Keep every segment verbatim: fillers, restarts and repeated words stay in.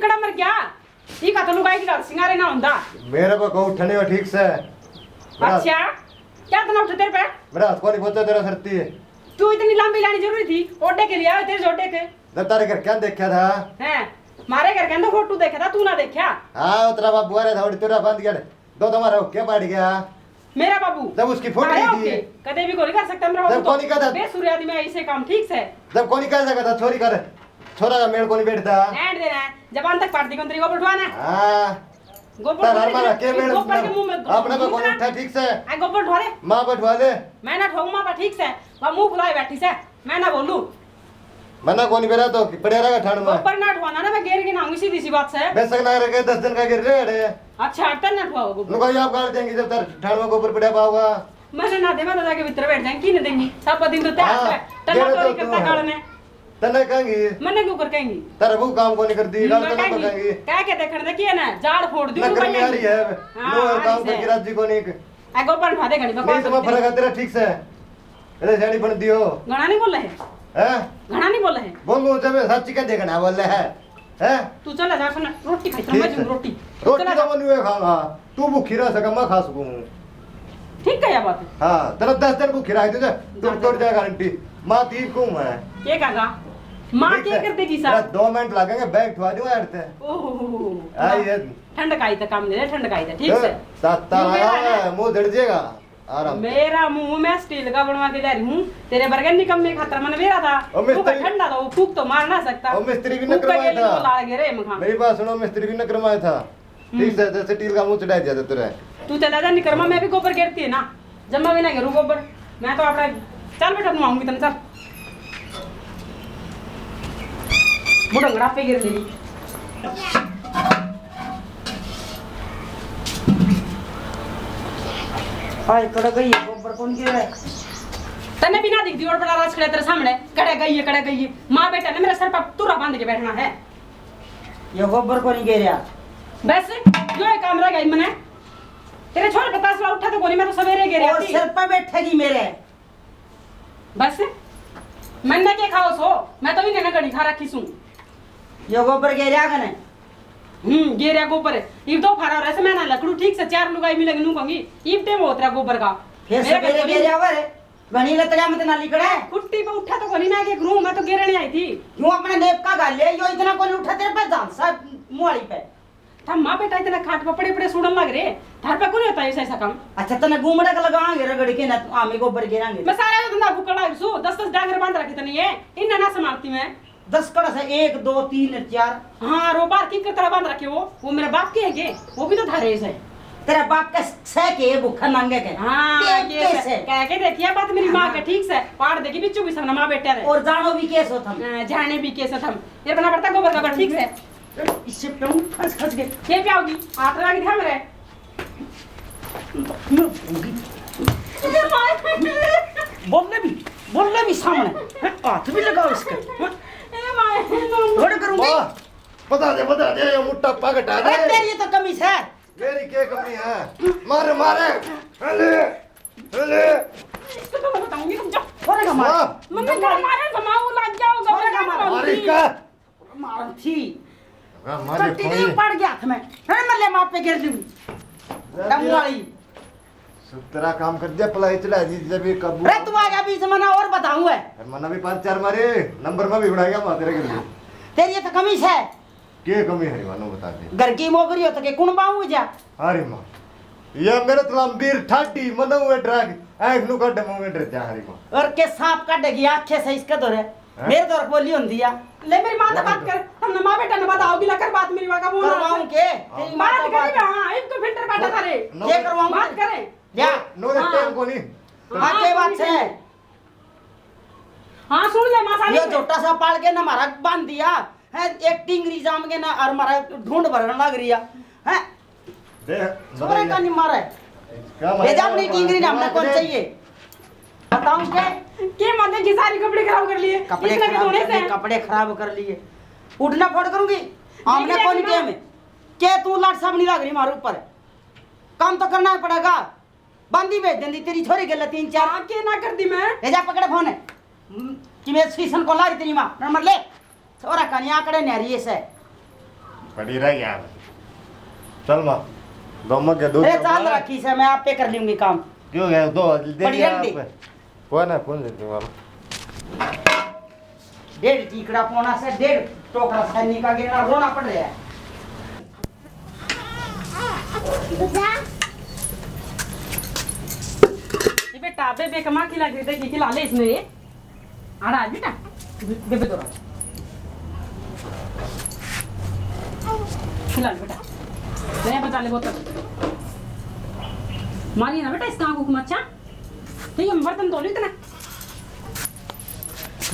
कड़ा मर गया। ई का तो लुगाई की गल सिंगारे ना होंदा। मेरे पे को उठने हो ठीक से। मेरा अच्छा, क्या इतना उठे तेरे पे? मेरा हाथ को नहीं पहुंचा तेरा सरती है। तू इतनी लंबी लानी जरूरी थी? ओडे के लिए आए तेरे जोडे के। जब तारे घर क्या देखा था? हैं, मारे घर के अंदर फोटो देखा था, तू ना देखा? हाँ, उतरा बाबू आ रहा था, और तेरा बांध गया। दो तुम्हारा हो क्या बैठ गया? मेरा बाबू। जब उसकी फोटो मारे नहीं थी। ओके, कदे भी कोनी कर सकता मेरा जब बाबू तो। कोनी कहता। बेसुरे आदमी ऐसे काम ठीक से। जब कोनी कह सकता, छोरी कर। छोरा का मेल कोनी बैठता। रहने देना है। जबान तक पाड़ दी कौन तेरी गोबर उठवा ना। हाँ। गोबर तारा उठवा मारा दे। के मेल गोबर के मुंह में अपने पे कौन उठा ठीक से? आ गोबर उठवा ले। माँ पे उठवा ले। मैं ना उठाऊं माँ पे ठीक से। वहाँ मुंह फुलाए बैठी से। मैं ना बोलूं। मना कोनी बेरा तो पड़े रहेगा ठंड में। ऊपर ना उठवाना ना, मैं गिर के नहाऊंगी, सीधी सी बात से। बेशक ना रखे, दस दिन का गिर रहे अड़े। अच्छा, हटता ना उठवाओ गोबर। नुका आप गाल देंगे जब तक ठंड में गोबर पड़ा पाओगा। मैंने ना दे, मैं तो जाके भीतर बैठ जाएंगे, की नहीं देंगी? सब दिन तो तैयार हाँ, है, टन्ना गिर तो टोरी तू करता है। गाल में। तन्ने कहेंगी। मैंने क्यों कर कहेंगी? तेरा वो काम कोनी कर दी, गाल मैं तो ना कहेंगी। कहेंगी। कह के देखण दे, की है ना, जाड़ फोड़ दूं नकर में आ रही है। हाँ, लो, आ काम रही करके है। राजी कोनी। आ गोबर उठवा दे घड़ी, बकवास नहीं तो मैं मत फर्क है तेरा ठीक से। अरे जानी बन दियो। घणा नहीं बोले है। हैं? घणा नहीं बोले है। बोलूं जब सच के देखना बोले है। हैं? तू चला जा, सुन, रोटी खाई, ठीक मैं है। रोटी। रोटी चला तो जा। मैं नहीं खाऊंगा। तू भूखी रह सके, मैं खा सकूं। ठीक है, या बात है। हाँ, तेरा दस दिन भूखी रह दे, तू जा, तोड़ जा। जा गारंटी। माँ तीर को मैं। क्या कहा? माँ ठीक क्या है। कर देगी साहब? तेरा दो मिनट लगेंगे, बैग उठवा दूंगा यार ते। ओहो। आ, ये ठंड का ही तो काम दे, ठंड का ही तो, ठीक ए, से। ताता यूं मेरा लगा है। है, मुंह झड़ जाएगा। आराम से। मेरा मुंह मैं स्टील का बनवा के दे रही हूँ, तेरे बरगे निकम्मे खातर मन बेरा था। ओ तू का मिस्त्री। ठंडा था, वो फूक तो मार ना सकता। ओ मिस्त्री भी फूक नकरवाया के लिए था। लाल गे रे मखा। मेरी बात सुनो, मिस्त्री भी नकरवाया था। हम्म। ठीक से, जैसे स्टील का मुंह चढ़ा दिया था तेरे। तू चला जा निकरमा, मैं भी गोबर गिरती है ना, जब मैं भी ना गिरूँ गोबर, मैं तो अपना, चल बेटा, नुआऊंगी तने, चल। बुढ़ंगड़ा पे गिर ली। हाय, कड़ गई है, गोबर कौन गिरा है? तन्ने भी ना दिखती और बड़ा राज खड़ा तेरे सामने, कड़े गई है, कड़े गई है। माँ बेटा ने मेरे सर पर तुरा बांध के बैठना है। ये गोबर को नहीं गिरा। बस, यो ही काम रह गई मने। तेरे छोरे पे तसला उठा तो कोनी, मैं तो सवेरे गिरा और थी। सिर पे बैठेगी मेरे। बस, मन्ने के खाओ सो, मैं तो इन्हें ना घड़ी खा रखी सूं। यो गोबर गेरिया कने? हम्म, गेरिया गोबर। इब तो फरा रहे से मैं ना लकड़ू ठीक से चार लुगाई मिलेंगे नू कहूंगी। इब टेम होत रहा गोबर का। फिर मेरे सवेरे घर गेरिया वर, घणी लतड़िया मत ना लिकड़े। खुट्टी पे उठा तो कोनी ना के करूं, मैं तो गेरने आई थी। क्यों अपने नेप का घाल ले, यो इतना कोनी उठा तेरे पे जान सा मुहाली पे। था माँ बेटा इतना खाट पे पड़े पड़े सुड़न लग रहे, थार पे कोनी होता ऐसा ऐसा काम। अच्छा तने गुमड़ा का लगाएंगे रगड़ के ना, आमे गोबर गेरांगे। मैं सारा धंधा भूखा लाग सू, दस दस डांगर बांध रखे तने ये, इन्ना ना संभालती मैं। दस कड़ा से एक, दो, तीन, चार। हाँ, रो बार की तरह बांध रखे वो, वो मेरे बाप के हैं के? वो भी तो थारे से। तेरा बाप का सह के भूखा नंगे के। हाँ, पेट ये के से, से। कह के देखिए बात मेरी माँ हाँ। के, ठीक से। पाड़ देगी बिच्छू भी सब ना माँ बेटे रे। और जानो भी के सो थम। हाँ, जाने भी के सो थम। ये बना पड़ता गोबर का, ठीक से। इससे पियूंगी, खस खस के। के पियाओगी? हाथ लगा के दिखा मेरे। मैं बोलूंगी। बोलने भी, बोलने भी सामने। हैं, हाथ भी लगाओ इसके। हैं? ए माय, नो, नो। बड़ करूंगी। वाह, बता दे, बता दे, ये मोटापा घटा दे। अरे, तेरी तो कमी है। मेरी क्या कमी है? मारे, मारे। अरे, अरे। इसको तो मैं बताऊंगी, रुक जा। छोरे का मार। वाह। मम्मी का मारे, जमाऊ लग जाओ, छोरे का मार। मारूंगी। मारी का? मारन थी। हाँ, मारे कट्टी खोई। नहीं पड़ गया था मैं। अरे मल्ले माँ पे गिर लूं। जल्दी दम वाली। सुतरा काम कर दिया, पलाई चढ़ा दी जब ये काबू। अरे तू आ गया बीच में ना और बताऊं है। अरे मना भी पांच चार मारे, नंबर में भी उड़ाएगा माँ तेरे गिर लूं। तेरी ये तो कमी है। के कमी है मानो बता दे। घर की मोगरी हो तो के कुण बाऊ जा। अरे माँ। ये मेरे तो लंबीर ठाडी मनो हुए ड्रग। आंख नु काटे मुंह में डर जा हरी माँ। और के सांप काटेगी आंखें से इसके दौरे। हैं? मेरे दौर बोली होंदी है। ले मेरी माँ से बात कर, हमने माँ बेटा ने बताओ, गिला कर बात मेरी माँ का बोल रहा करवाऊं है। के? हाँ। तेरी माँ बात का करे बात। ना, एक तो फिल्टर बैठा था रे। नो, के करवाऊं? बात करे। या। नो, नो, हाँ। टाइम को नहीं। हाँ, के बात है? हाँ, सुन ले, माँ साहब यो ने। झोटा सा पाल के ना हमारा बांध दिया है, एक टिंगरी जाम के ना और हमारा ढूंढ भरन लग रही है। हैं? दे, छोरे का नहीं मारा है। इसका भेजा मारा अपनी है, टिंगरी ने, हमने कौन दे। चाहिए? बताऊं क्या? के माते की सारी कपड़े खराब कर लिए। कपड़े इसने भी खराब धोने कर लिए, से। कपड़े खराब कर लिए। उठना फोड़ करूंगी। हमने कौन किया? के तू लाट साहब नहीं लग रही हमारे ऊपर। काम तो करना ही पड़ेगा। बांदी भेज देंदी तेरी छोरी के लिए तीन चार। हाँ, के ना कर दी मैं? ले जा पकड़ फोन। हम्म, कि मैं सीसन को ला रही तेरी माँ, नंबर ले। छोरा कनी आंकड़े न्यारी से। पड़ी रह गया। चल माँ, दो मग के दूध अरे, चांद रखी से, मैं आप पे कर लूंगी काम। क्यों गया? दो दे पड़ी दिया रहने दे। आप। कौन है, कौन दे दूंगा? डेढ़ टीकड़ा पौना से डेढ़ टोकरा सैनी का गिरना रोना पड़ रहा है। ये बेटा, बेबे कमा खिला के देखी, खिला ले इसने ये। आड़ा आ बेटा, बेबे दो। खिला ले बेटा। ले बचा ले बोतल। मारी ना बेटा इसका आंखों को मच्छा। ठीक है, बर्तन धो ली इतना।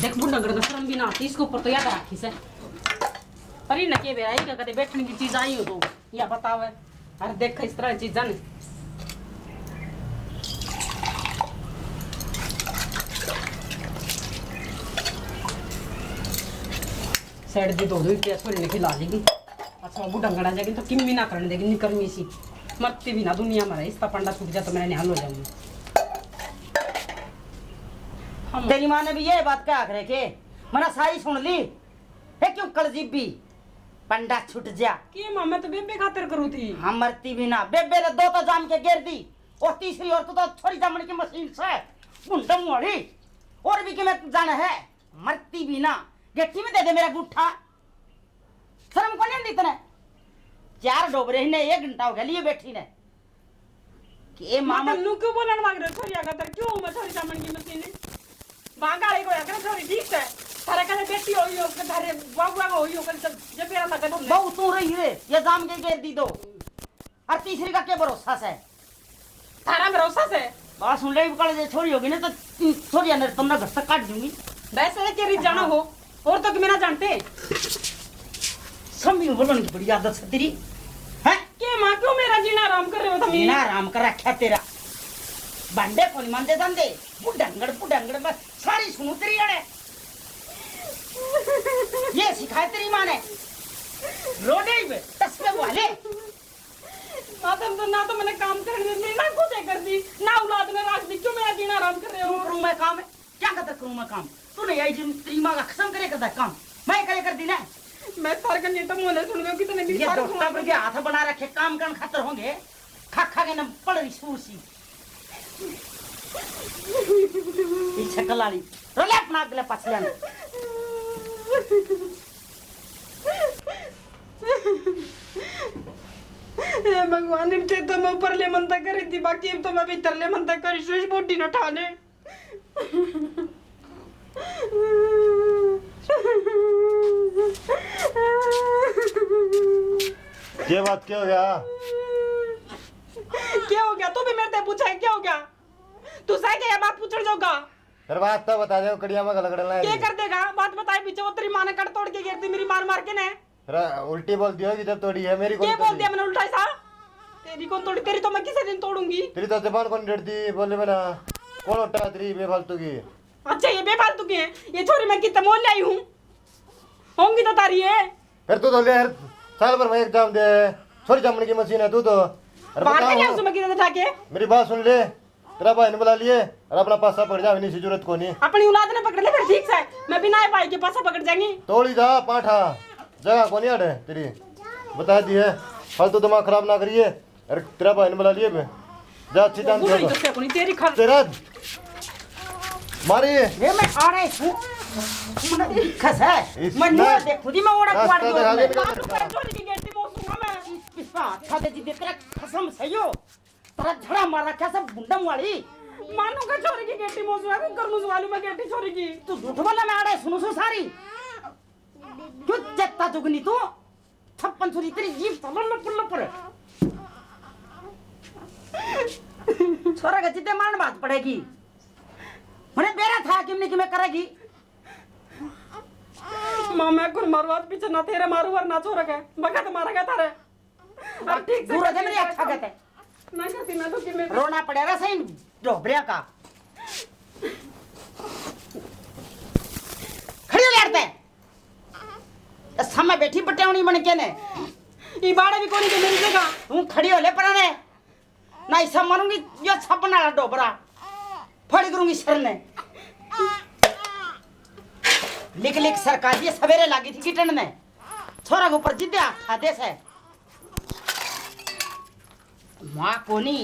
देख, बुढ़ा गड़ शर्म भी ना आती, इसके ऊपर तो याद रखी से। पर इन्हें के बेरा, इनका कदे बैठने की चीज आई हो तो, या बतावे। अरे देख, इस तरह चीजां ने। सेठ जी धो दो, इतने छोरी ने खिला लेगी। अच्छा, वो ढंगड़ा जाके तो किम भी ना करने देगी, निकर्मी सी। मरती भी ना दुनिया में रहे, इसका पंडा छूट जा तो मैं निहाल हो जाऊंगी। हम तेरी माँ ने भी ये बात कहा करे के, मैंने सारी सुन ली। हे क्यों कलजीबी, पंडा छूट जा। के माँ, मैं तो बेबे खातर करूँ थी। हाँ, मरती भी ना, बेबे ने दो तो जाम के घेर दी, और तीसरी और तू तो छोरी जामण की मशीन से, गुंडम वाली। और भी कि मैं जाना है, मरती भी ना, गेठी में दे दे मेरा गुट्ठा। शर्म कोनी आंदी तने? चार डोबरे ही ने, एक घंटा हो गया लिए बैठी ने। के मामा मामा नू क्यों बोलन लाग रहे छोरिया का तर? क्यों मैं छोरी जामण की मशीन? बांगा रे को अगर छोरी ठीक है, थारे कने बेटी होई हो, के थारे बाबुआ का होई हो, कल सब जब मेरा लगा तुमने। बहू तू रही रे, ये जाम के घेर दी दो। और तीसरी का के भरोसा से? थारा भरोसा से? बात सुन ले, कल ये छोरी होगी ना तो छोरिया ने तुमने घर से काट दूंगी। वैसे के री जाना हो, और तो कि मैं ना जानते। सम्मी बोलन की बड़ी आदत है तेरी। हैं? के माँ, क्यों मेरा जीना आराम कर रहे हो तुम? जीना आराम कर रखा तेरा। भांडे कौन मांजे जांदे? बुढ़ंगड़, बुढ़ंगड़, मैं सारी सुनू तेरी अड़े। ये सिखाए तेरी माँ ने। रोडे ही बे, तस्मे वाले। माँ, तुम तो ना तो मैंने काम करने दी, ना खुद कर दी, ना औलाद ने राख दी। क्यों मेरा जीना आराम कर रहे हो? क्यों करूँ मैं काम? क्या खातर करूँ मैं काम? तू नहीं आई जिन तेरी माँ का कसम करे करता है काम। मैं करे कर दी ना। मैं थारे का नेटा मुंह नहीं सुन गयो, कितने भी ये सारे दोस्ता सुन पर के हाथ बना रखे काम करन खातर होंगे। खा खा के ना पड़ रही सूर सी। पीछे कलाली। रोले अपना अगले पाछे आने। हे भगवान, इनके तो मैं ऊपर ले मनता करी थी, बाकी तो मैं भीतर ले मनता करी, सुश बॉडी न ठा ले। ये बात क्या हो गया? क्या हो गया? तू भी मेरे से पूछा है, क्या हो गया? तू सही क्या बात पूछण जोगा? तेरे बात तो बता दे, कड़िया में गलगड़ लाए के नहीं। कर देगा? बात बताए पीछे, वो तेरी माँ ने कट तोड़ के गिर दी मेरी मार मार के ने। तेरा उल्टी बोल दिया कि जब तोड़ी है मेरी के कौन बोल तोड़ी? दिया मैंने उल्टा सा? तेरी कौन तोड़ी? तेरी तो मैं किसी दिन तोड़ूंगी। तेरी तो जबान कौन डरती, बोले मैंने कौन उठा तेरी बेफालतू की? अच्छा, ये बेफालतू की है? ये छोरी मैं कितने मोल लाई हूँ, होंगी तो तारी है। फिर तू तो ले हर साल भर में एक जाम दे, छोरी जामने की मशीन है तू तो। अरे बाहर बता के ले हूँ। आऊँ मैं किधर से ठाके? मेरी बात सुन ले, तेरा भाई ने बुला लिए और अपना पासा पकड़ जा, इन्हीं से जरूरत को नहीं। अपनी औलाद ने पकड़ ले फिर, ठीक से। मैं बिना भाई के पासा पकड़ जाएंगी। तोड़ी जा पाठा, जगह को नहीं अड़े तेरी, बता दी है। फालतू दिमाग खराब ना करिए। अरे तेरा भाई ने बुला लिए बे, जा अच्छी जान बुलाई दे। तो क्या कोनी, तेरी खा तेरा मारी। ये मैं आ रहा हूँ। मने दिखा से। इस मैं नुआ ना देखूं जी, मैं ओड़ा रास्ता कुआड़ दिखा दे। बाप रे, छोरी की गेटी मोसूंगा मैं। पिस्सा अच्छा दे जी, तेरा कसम सही हो। तेरा झड़ा मार रखा सब गुंडम वाली। मानू का छोरी की गेटी मोसू है, कुकर मुसवालू में गेटी छोरी की। तू झूठ बोला, मैं आड़े सुनू सू सारी। क्यों चेता जुगनी तू? छप्पन छुरी तेरी जीभ तो लपड़ लपड़। छोरा का जिद्दे मारन बात पड़ेगी। मने बेरा था कि नहीं कि मैं करेगी। माँ, मैं कौन मारू हाथ पीछे, ना तेरे मारू और ना छोरा के। बखत मारेगा थारे। अब ठीक से दूर हो जा मेरी अच्छा कहते। ना करती, ना तो कि मैं रोना पड़ेगा सही डोबरिया का। खड़ी हो ले आड़ते। ए, सामने बैठी बटेवनी बन के ने। ई बाड़े भी कोनी के मेरी जगह। तू खड़ी हो ले पराने। ना ऐसा मारूंगी, यो छापन वाला डोबरा। फड़ी करूंगी सर ने। लिख लिख सरकार ये सवेरे लागी थी किटन ने। छोरा के ऊपर जिद्दे हाथ आ दे से। माँ कोनी।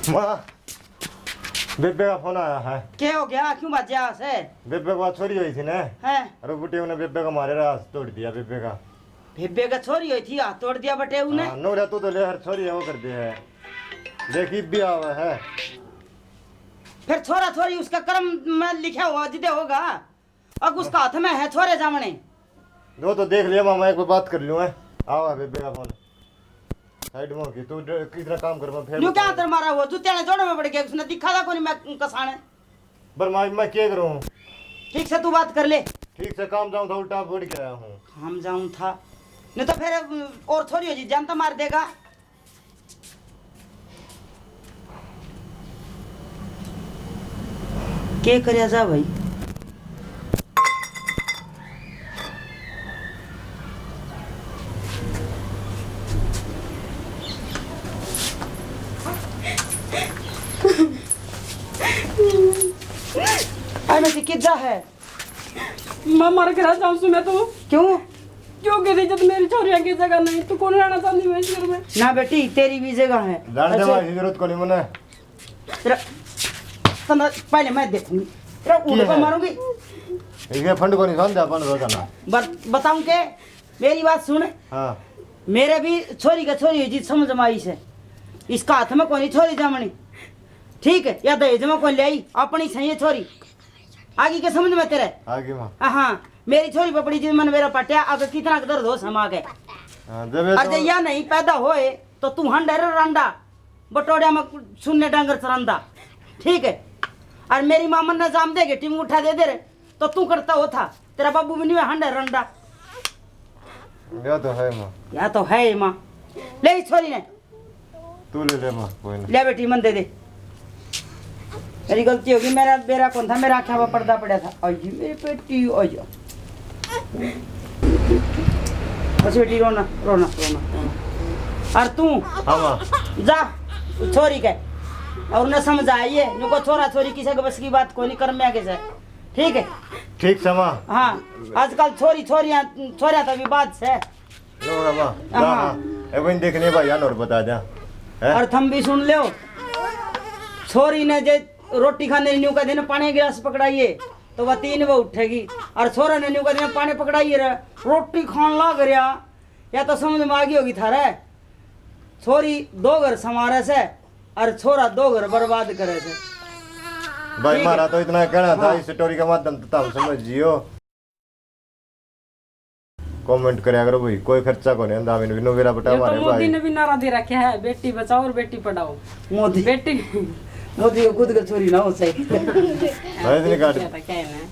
माँ, बेबे का फोन आया है। के हो गया, क्यों बाज्या से? बेबे को छोरी हुई थी ना। हैं? अरे बुटेऊ ने बेबे का मारे, हाथ तोड़ दिया बेबे का। बेबे का छोरी हुई थी, हाथ तोड़ दिया बटेऊ ने। हाँ, नोरा तू तो ले हर छोरी है, वो कर दे है। देखी भी आवे है। फिर छोरा छोरी उसका कर्म में लिखा हुआ जिदे होगा। अब उसका हाथ में है छोरे जामने। वो तो देख लिया मामा, एक बार बात कर लूँ, है। आवा बेबे का फोन। साइड में होगी, तू ड-, कितना काम कर, मैं फिर न्यू क्या बताऊँ। अंतर मारा हुआ, जूत्या ने जोड़े में पड़ गया, उसने दिखा था कोनी मैं कसाने। पर मैं, मैं क्या करूँ? ठीक से तू बात कर ले। ठीक से काम जाऊँ था, उल्टा बढ़ के आया हूँ। काम जाऊँ था, नहीं तो फिर, अम, और थोड़ी हो जी, जान तो मार देगा। के करया जा भाई? अरे मैं कित जा है? मैं मर घर जाऊं सु मैं तो। क्यों? क्यों कह रही जब मेरी छोरियां की जगह नहीं, तू कौन रहना चाहती है इस घर में? ना बेटी, तेरी भी जगह है। जान दे अच्छा। भाई, जरूरत कोनी मने। तेरा, तना, पहले मैं देखूंगी। तेरा की उड़ को है? मारूंगी। ये फंड को नहीं समझा अपन रोजाना। बत-, बताऊं के? मेरी बात सुन। हाँ। मेरे भी छोरी का छोरी जी समझ में आई से। इसका हाथ में कोनी छोरी जामनी। ठीक है? या दहेज में कोनी ले आई, अपनी सही है छोरी। आगी के समझ में तेरे? आगी माँ। हाँ, मेरी छोरी पपड़ी जी मन मेरा पटिया, अगर कितना दर्द हो समा के। हाँ, जब ये और तो जब या नहीं पैदा होए, तो तू हंडे रे रंडा, बटोड़िया में सुन्ने डांगर चरंदा। ठीक है? और मेरी मामन ने जाम दे के टीम उठा दे दे रे, तो तू करता हो था, तेरा बाबू भी नहीं है हंडे रंडा। या तो है माँ। या तो है माँ। ले इस छोरी ने। तू ले ले माँ, कोई ना। ले बेटी, मन दे दे। मेरी गलती होगी, मेरा बेरा कौन था, मेरा आँखें पर पर्दा पड़ा था। आई मेरी बेटी, आई। बस बेटी, रोना, रोना, रोना, रोना। और तू हाँ माँ। जा, छोरी के, और उन्हें समझाइए, नुको छोरा छोरी किसी के बस की बात कोनी, कर्म में आगे से, ठीक है? ठीक से माँ। हाँ, आजकल छोरी, छोरियां, छोरियां तो भी बात से। लो रे माँ, जा हाँ। हाँ। ए, वहीं देखने भाई, यार, और बता जा। हैं? और थम भी सुन लो, छोरी ने जे रोटी खाने न्यू का दिन पानी गिलास पकड़ाइए, तो वह तीन बजे उठेगी। और छोरा ने न्यू का दिन पानी पकड़ाइए रे, रोटी खान लाग रहा। या तो समझ में आ गई होगी थारे, छोरी दो घर संवारे से और छोरा दो घर बर्बाद करे से। भाई, ठीक है। मारा तो इतना कहना था, हाँ। इस स्टोरी के माध्यम से तुम समझ जियो। कमेंट करया करो भाई, कोई खर्चा को नहीं, दामिन भी नोवेरा बटा ये तो मारे मोदी भाई। ने भी नारा दे रखा है, बेटी बचाओ और बेटी पढ़ाओ। मोदी। बेटी मोदी को खुद का छोरी ना हो सही। भाई, इतनी काट। क्या था, क्या है ना?